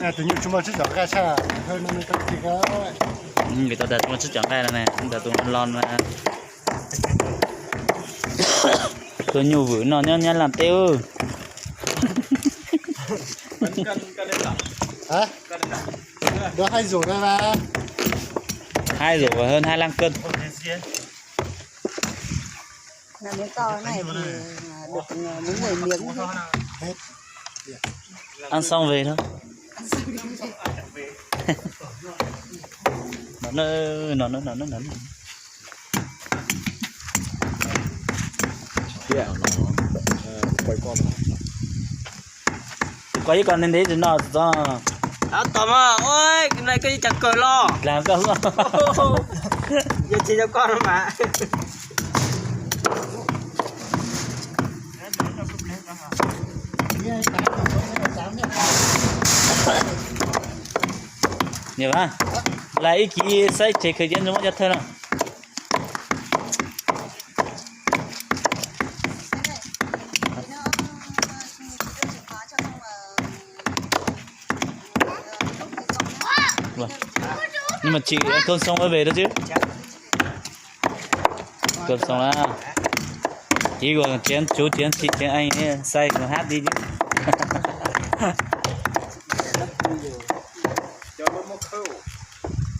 Tus nyuj tsis muaj tsib caum nqaij tshaj, hawb no nws tau tsis nqaij. Vim tau tas tsis muaj tsib caum nqaij no ne, ntawm tus los na. Tus nyuj vwm no nyob Nyab Laj teb. Hais rau na, hais rau hơn hai lăm cân. Ăn xong về thôi. Nó nó nó nó nó nó nó. Koj ib koj ntev ntev tsis no txog. Tab tom mas, oj, nai koj ib cag kawg los. Lam koj los. Yog tsis yog koj no mas. Niam Vaj, las ib kiv saib tsev khaws ceb ntsog muab cov thawj no. Nhưng mà chị ăn cơm xong mới về đó chứ. Cơm xong đó. Chỉ còn chén, chú chén, chị chén anh ấy, say còn hát đi chứ.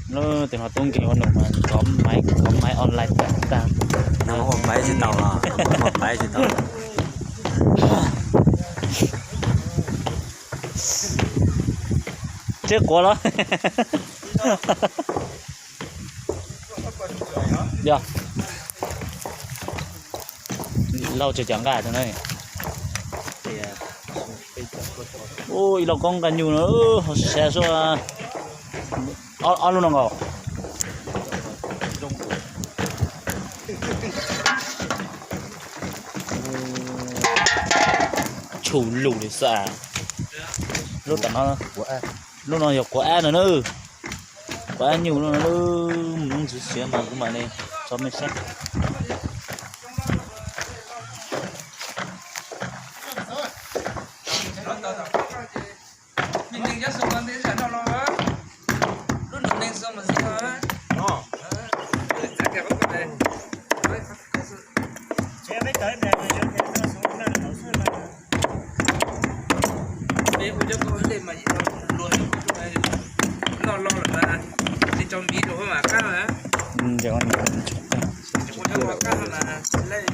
Lub tus no tub nkeeg ua num mas có máy, có máy online tag tag. Nó không có máy trên tàu hả? Nó không có máy trên tàu. Tseb quav los. Yog lauj, tsis cov nqaij rau na. Ub, ib lauj koob nqaij nyuj no, ho sav sua. Ob lub no nkaus. Tshum lus li xav. Lub tom no, lub no yog quav ab no na. Quav ab nyuj lub no, mus lub ntxwv siav mas kuv mam li tso mej saib. Peb hu cov koj ua ntej mas luag luag lawm mas, li rau ntiv rau hauv mas qab na. Ua cov ua qab no mas lej.